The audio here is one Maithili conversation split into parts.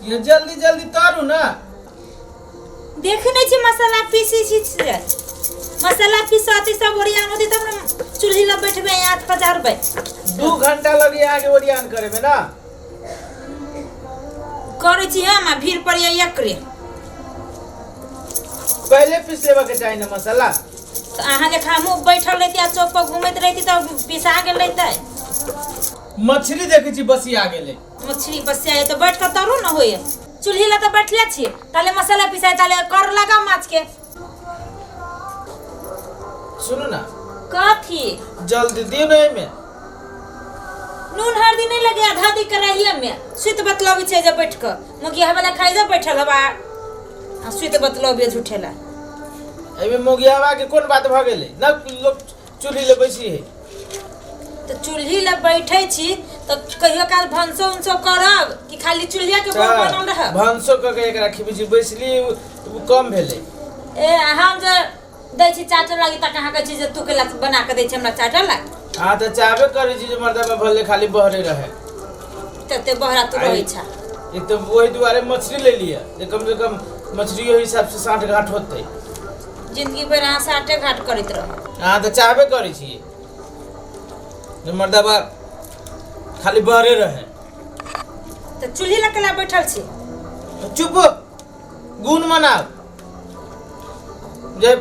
ये जल्दी जल्दी तरू ना। देखे नहीं छी मसाला पीसी छी से। मसाला पीसती सब ओरियान होती तब ने चूल्ही लग बैठबे, आँच पजारबै। 2 घंटा लगे आगे ओरियान करे में ना। करै छी हम आ भीड़ पड़ैया एकरे। पहले पीस लेबा के चाही ना मसाला। तऽ अहाँ लेखा हमहूँ बैठल रहिती आ चौक पर घूमैत रहिती तऽ पिसा गेल रहितै। मछली देखै छी बसिया गेलै। मछली बसिया तऽ बैठ कऽ तरू न होइए। चूल्ही लग तऽ बैठले छी, ताले मसाला पिसाइ, ताले कर लगा माछ के। सुनू ना। कथी? जल्दी दियौ ने एहिमे। नून हरदी नहीं लगे, आधा दी कढ़ाइये में। सुत बतलबी छै जे बैठ कऽ मुगिया वाला खाइ जा बैठल हवा आ सुत बतलबी झूठेला। एहिमे मोगियावा के कोन बात भऽ गेलै न? लोक चूल्ही ले बैसी है। तऽ चूल्ही लग बैठे छी तऽ कहियो काल भनसो उनसो करब कि खाली चूल्हिया के बोर बनल रहब? भनसो कऽ के एकरा खिबै छी। बैसली ओ कम भेलै। ए, हम जे दै छी चाटे लागी तऽ अहाँ कहै छी जे तू केला बना कऽ दै छी हमरा चाटे ला? अहाँ तऽ चाहबे करै छी जे मर्दाबा भले खाली बहरे रहे। तते बहरा तू रहै छा। ई तऽ ओहि दुआरे मछली ले लिअ जे कम से कम मछलियो हिसाब से साँठ घाट होतै। जिंदगी भरि अहाँ साठे घाट करैत रहू। अहाँ तऽ चाहबे करै छी जे मर्दाबा खाली बहरे रहे। तऽ चूल्ही लग केला बैठल छी? चुप, गुण मनाउ जे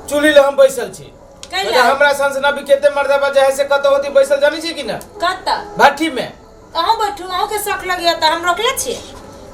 चूल्ही लग हम बैसल छी। कैला? हमरा सन सन अभी कते मर्दाबा जे है से कतौ होती बैसल, जानै छी कि ना? कतऽ? भट्ठी में। अहूँ बैठू, अहूँके शौक लगैया तऽ हम रोकले छी?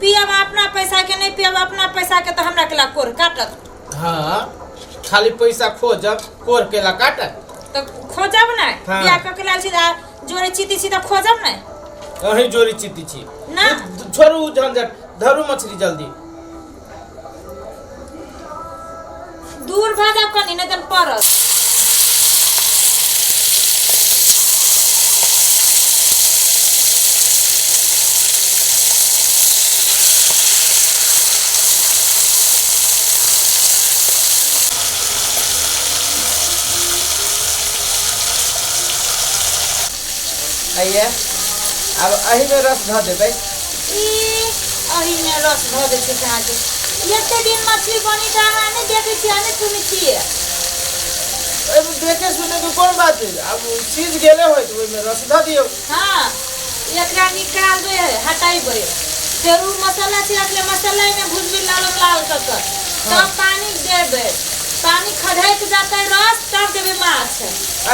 पियब अपना पैसा के, नहीं पियब अपना पैसा के तऽ हमरा केला कोर काटत? हाँ, खाली पैसा खोजब, कोर केला काटत। तऽ खोजब नहि? हाँ। बियाह कऽ के लायल छी तऽ जोड़े चीती छी तऽ खोजब नहि? अहीं जोड़ी चीती छी। ना। छोड़ू उ झंझट, धरू मछली जल्दी। दूर भऽ जाउ कनि, नहि तऽ पड़त। आइए, आब एहिमे रस धऽ देबै। ई एहिमे रस धऽ दै छै अहाँके। एते दिन मछली बनी तऽ अहाँ नहि देखै छियै, नहि सुनै छियै? एहिमे देखे सुने के कोन बात है? आब ओ चीज गेले होइत, ओहिमे रस धऽ दियौ। हँ, एकरा निकालबै, हटेबै, फेर उ मसाला छै रखले, मसाला एहिमे भुजबै लाल लाल कऽ कऽ, तब पानी देबै, पानी खधकि जेतै रस, तब देबै माछ।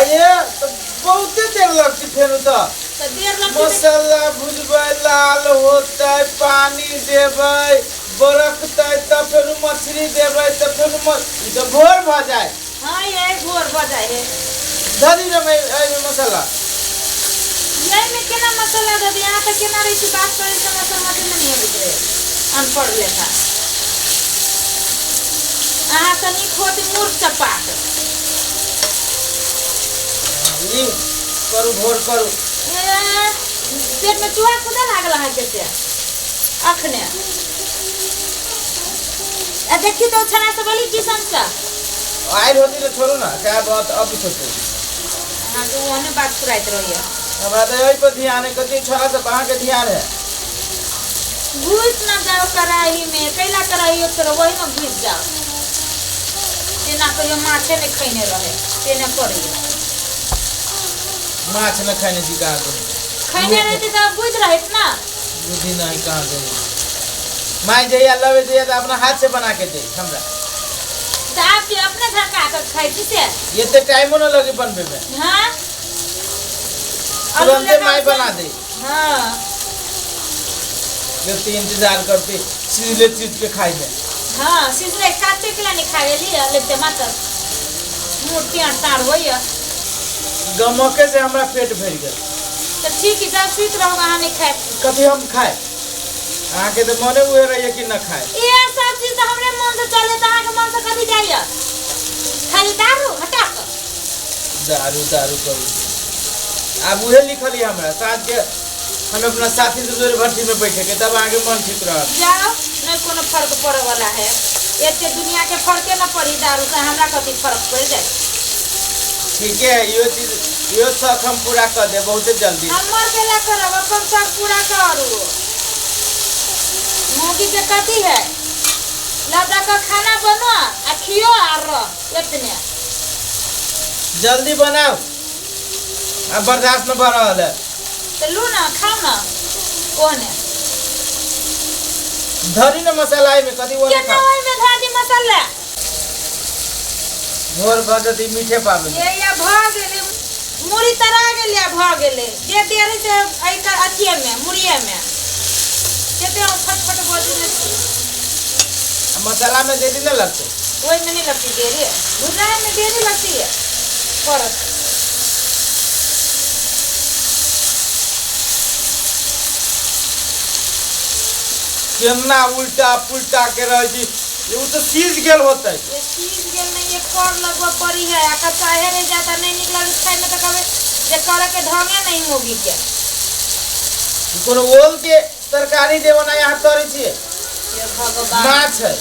आइए, तऽ बहुते देर लगतै फेर तऽ। तऽ देर लगतै तऽ मसाला भुजबै, लाल होतै, पानी देबै, बरकतै, तब फेर मछली देबै, तऽ फेर ई तऽ भोर भऽ जाय। हँ ये, भोर भऽ जाइ है। धऽ दियौ ने एहिमे मसाला। एहिमे केना मसाला दऽ दी? अहाँ तऽ केना रहै छी बात करै से हमरा समझमे नहि अबैत रहै। अनपढ़ लेखा। अहाँ सँ नीक होत मूर्ख चपाट। ली, करू, भोर करू। ए, पेटमे चूहा कूदऽ लागल अहाँके से अखने? आ देखी तऽ, छड़ा सब अली ट्यूशनसँ? आयल होती तऽ छोड़ू ने, क्या बात अब सोचू। अहाँके ओहने बात फुराइत रहैया। हमरा तऽ एहि पर ध्यान है, कथी छोड़ा सब अहाँके ध्यान है। घुस न जाओ कड़ाही में। कैला कड़ाही छोड़ो, वही में घुस जाओ। तेना कहियो माछे नहि खैने रहे, तेना करैया। माछ न खाने छी कहाँ को? खैने रहते तऽ बुझि रहैत ना। बुद्धि नहीं कहाँ गई। माय जहिया लवे जहिया तऽ अपना हाथ से बना के दे हमरा। तऽ आब के अपने धक्का कऽ खाइ छी से। एते टाइमो न लगे बनबे में। तुरंते माय बना दे। जते इंतजार करते सीधे चीज के खाई में। हाँ, सिजले काटे के नहीं खाए लिया लेते मात्र मुँह टेढ़ तार होइया। गमके से हमरा पेट भरि गेल। तऽ ठीक है, जब सुति रहू, अहाँ नहीं खाए। कथी हम खाए? अहाँके तऽ मने उहे रहैया कि न खाए। ए, सब चीज तऽ हमरे मन से चले, तऽ अहाँके मन से कथी जाइया? खाली दारू हटा कऽ। दारू दारू करू। आब उहे लिखल है हमरा, साँझ के हम अपना साथी से जोरे भट्ठी में बैठे के, तब अहाँके मन ठीक रहत। जाओ, नहीं कोनो फर्क पड़े वाला है। एते दुनिया के फर्के न पड़ी दारू से, हमरा कथी फर्क पड़ जाए? ठीके है, इहो चीज, इहो शौक हम पूरा कर दे बहुते जल्दी। हमर केला करब? अपन शौक पूरा करू। मौगी के कथी है, लदा के खाना बनो आ खियो आ रह एतने। जल्दी बनाओ, अब बर्दाश्त न भऽ रहल है। तऽ लू ना, खाउ ना। ओहने धरी न मसाला एहिमे कथी ओने केना खाउ। ओहिमे धऽ दी मसाला? भोर भऽ जेतै मीठे पाबनि। ये या भऽ गेलै, मुड़ी तरा गेलै आ भऽ गेलै। जे देरी से एहि अथिएमे मुड़िएमे कते फटफट बजै छी। आ मसालामे देरी नहि लगतै? ओहिमे नहि लगतै देरी, भुजाइमे देरी लगती है परत। केना उल्टा पुल्टा के रहै छी, ओ तऽ सीझ गेल होतै। ये सीज गेल नहीं, ये कर लगबऽ पड़ी है। आ कच्चा हे रह जाता, नहीं निक लगे खाय में, तो कहबे जे करे के ढंगे नहीं मोगी के। कोनो ओल के तरकारी जे बना यहाँ तरै छियै? हे भगवान, माछ है,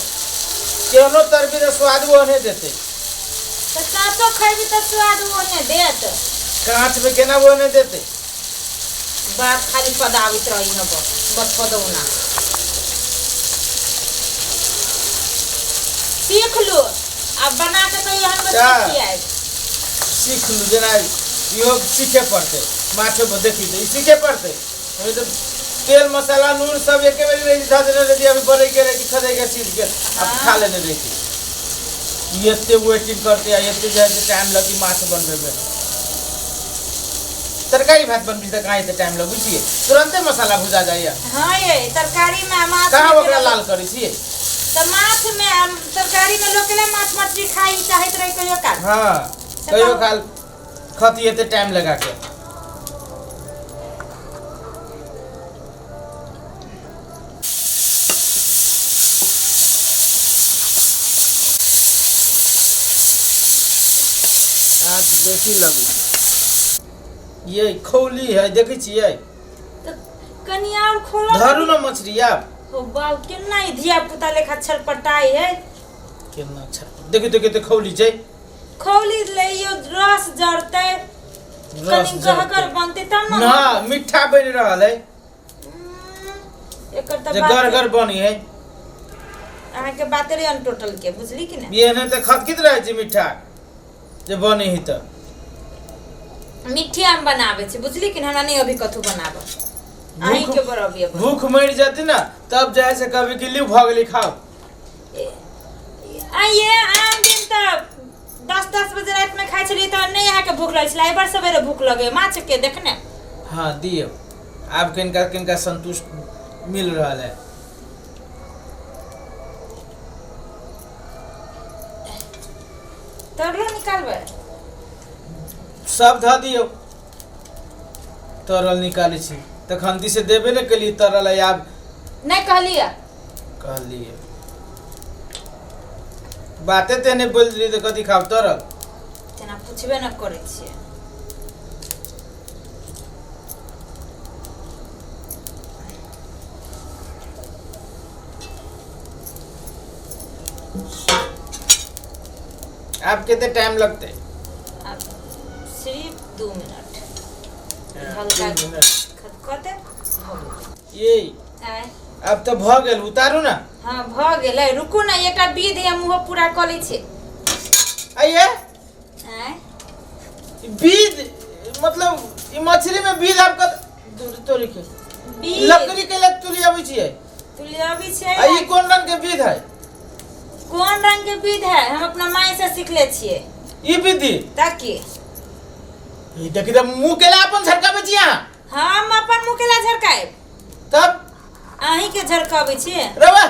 केहनो तरबी तऽ स्वाद ओहने देतै। तऽ काँचो खैबी तऽ स्वाद ओहने देत। काँचमे केना ओहने देतै? बात खाली पदाबैत रही हब बस पदौना। सीख लू, आब बना के कहियो हमरो अच्छा। खियाएब। सीख लू, जेना इहो सीखे पड़तै। माछो पर देखी तऽ ई सीखे पड़तै। ओहि तऽ तेल मसाला नून सब एके बेर रहै धऽ देने रही, अभी बनै के रहै खदै के सीख गेल, आब हाँ। खा लेने रही। ई एते वेटिंग करते आ एते जे है से टाइम लगती माछ बनबैमे। तरकारी भात बनबै तऽ कहाँ एते टाइम लगै छियै? तुरन्ते मसाला भुजा जाइए। हाँ, ये तरकारी में माछ कहाँ में ओकरा केना- लाल करै छियै? तऽ माछ में आ तरकारी में लोक केना माछ मछली खाइ चाहैत रही कहियो काल। हाँ, कहियो काल खती एते टाइम लगा के। आँच बेसी लगै छै। ये खौली है, देखै छियै? तऽ कनि आओर खोलो। धरू ने मछली आब। हो बाप, केना ई धिया पुता लेखा छटपटाइ है। केना छटपट, देखियौ देखियौ तऽ खौली छै। खौली लैयो, रस जरतै। रस कनि गहगर जरतै। बनतै तब ने। ना, मिठ्ठा बनि रहल है। एकर तऽ जे बात गरगर बनी है। अहाँके बाते रही टोटल के बुझली कि नहि? एहने तऽ खदकित रहै छै मिठ्ठा जे बनी है तऽ। मिठ्ठे हम बनाबै छी, बुझली कि नहि? हमरा नहि अभी कथू बनाबऽ, अहीं के बड़ अभी अपन। भूख मरि जेतै ने तब जाइ से कहबै कि लिउ भऽ गेलै, खाउ। आइए आम दिन तऽ 10-10 बजे रातिमे खाइ छलियै तऽ नहि अहाँके भूख लगै छलै, एहि बार सवेरे भूख लगे माछ के देखने। हाँ, दियौ आब। किनका किनका संतुष्ट मिल रहल है। तरलो निकालबै? सब धऽ दियौ, तरल निकालै छी। तखन से देबे नहि केलियै तरल है आब। नहि कहलियै? कहलियै, बाते ते नहि बोलि देलियै तऽ कथी खाब तरल? तेना पुछबे नहि करै छियै। आब कते टाइम लगतै? आब सिर्फ 2 मिनट, हल्का 2 मिनट। खदकतै, भऽ गेलै। ये आँय? आब तऽ भऽ गेल, उतारू ने। हँ, भऽ गेलै। रुकू ने, एकटा विध हम ओहो पूरा कऽ लै छी। आइए। आँय? बीज मतलब ई मछली में बीज आब कत तोरी के बीज लकड़ी के लग तुली अबै छियै? तुली छै। आ ई कोन रंग के बीज है? कोन रंग के विध है? हम अपना माय से सीखले छियै। ई विधि? ताकि ई देखी तऽ मुंह केला अपन झटकाबै छी अहाँ? हम अपन मुँह केला झरकायब? तब? अहीं के झरकाबै छियै। रवा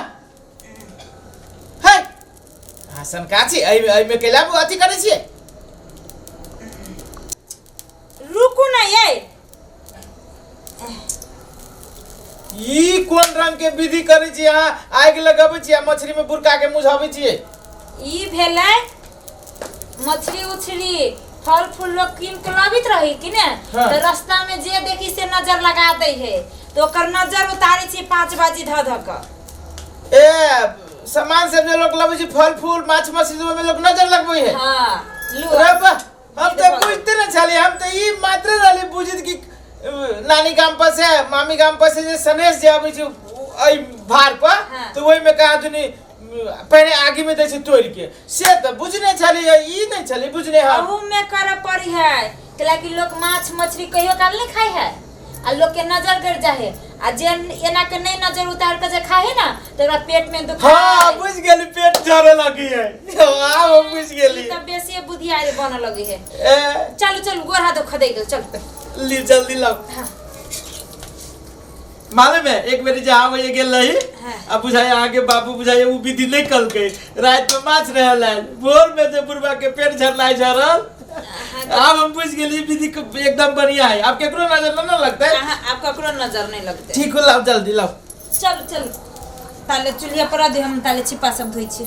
है, अहाँ सनका छी। एहिमे एहिमे केला अथी करै छियै? रुकू ने ये। ई कोन रंग के विधि करै छी अहाँ? आगि लगाबै छी आ मछली में बुरका के मुझाबै छियै? ई भेलै मछली उछली फल फूल लोग कीन के लाबित रही कि ने। हाँ। तऽ रास्ता में जे देखी से नजर लगा दै है, तऽ ओकर नजर उतारै छी पांच बाजी धऽ धऽ कऽ। ए सामान सब जे लोग लबै छै, फल फूल माछ मछली, ओहिमे लोग नजर लगबै है? हाँ, लू। रे बा, हम तऽ भऽ गेल। बुझते न छलियै। हम तऽ ई मात्र रहली बुझित कि नानी गाम पर से, मामी गाम पर से जे सनेश जे अबै छै, एहि भार पर हाँ। तऽ ओहिमे कहाँ दुनी पहिने आगि में दै छै तोड़ि के से तऽ बुझने छलियै ई नहि छलै बुझने हम। अहू में करऽ पड़ी है, कैलाकि लोग माछ मछली कहियो काल नहीं खाय है आ लोग के नजर गिर जाहे, आ जे एना के नहीं नजर उतार के जे खाए है ना तो ओकरा पेट में दुखाय। हाँ, बुझ गेली, पेट झरे लगी है, आब हम बुझ गेली। ई तऽ बेसी बुधियारी बनऽ लगी है। ए। चलू चलू, गोर हाथ खदे गेल, चलू। ली, जल्दी लाओ। हाँ। मालूम है, एक बेरी जहाँ वही गेल रही हाँ। आ बुझाए अहाँके बाबू बुझाए उ विधि नहीं कलकै, रात में माछ रहल आयल, भोर में जे बुढ़वा के पेट झरलाय झरल। आब हम बुझ गेली, विधि के एकदम बढ़िया है, आब केकरो नजर न लगतै। अहाँ आब ककरो नजर नहीं लगतै। ठीक हो, लाओ, जल्दी लाओ। चलू चलू, ताले चूल्हा पर दे, हम ताले छिपा सब धोइ छी।